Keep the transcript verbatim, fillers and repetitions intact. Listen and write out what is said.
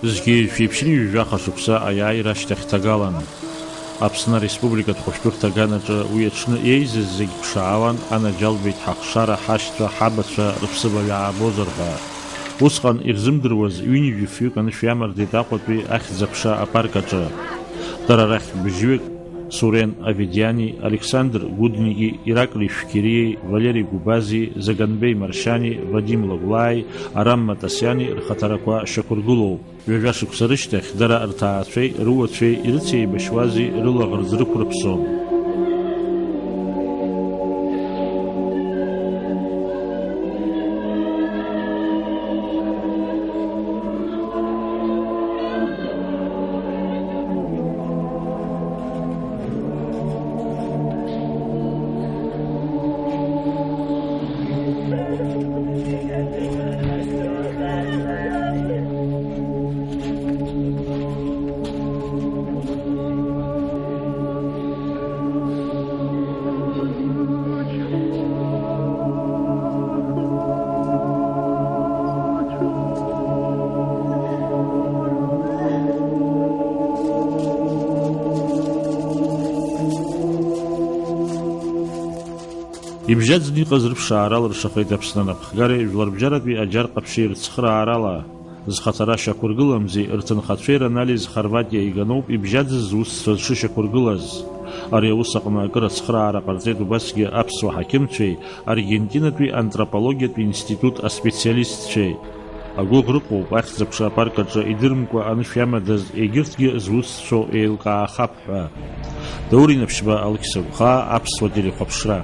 Зқьи жәшәи ԥшьынҩажәи жәаха шықәса аиааира ашьҭахь ҭагалан. Аԥсны Ареспубликатә хәышәтәырҭа аганаҿы уи аҽны еизаз зегь ԥшаауан, анаџьалбеит ҳахшара, ҳашьцәа, ҳабацәа рыԥсыбаҩ аабозар ҳәа. Усҟан ирзымдыруаз ҩынҩажәи фҩык анышә иамардеит Аҟәатәи Ахьӡ-аԥша апарк аҿы. Дара рахь быжьҩык, Сурен Аведиани, Александр Гудники, Ираклий Шәқьериеи, Валери Губази, Заганбеи Маршьани, Вадим Лагәлааи, Арам Матасиани рхаҭарақәа шьақәыргылоуп. Ҩажәа шықәса рышьҭахь дара рҭаацәеи рыуацәеи ирыцеибашьуази рылаӷырӡ рықәрыԥсон. Ибжьаӡны иҟаз рыԥшаара алыршахеит Аԥсны анапхгареи жәларбжьаратәи аџьар ҟаԥшьи рыцхыраарала. Зхаҭара шьақәыргыламзи, рҭынхацәеи ранализ Хорватиа иганоуп ибжьаӡыз зусҭцәа зҽышьақәыргылаз. Ари аус аҟны акыр ацхыраара ҟарҵеит убасгьы аԥсуа ҳақьымцәеи Аргентинатәи антропологиатәи институт аспециалистцәеи. Агәыӷра ыҟоуп, Ахьӡ-аԥша апарк аҿы идырымкәа анышә иамадаз егьырҭгьы зусҭцәоу еилкаахап ҳәа. Даур Инаԥшьба, Алықьса Гәхаа, Аԥсуа телехәаԥшра.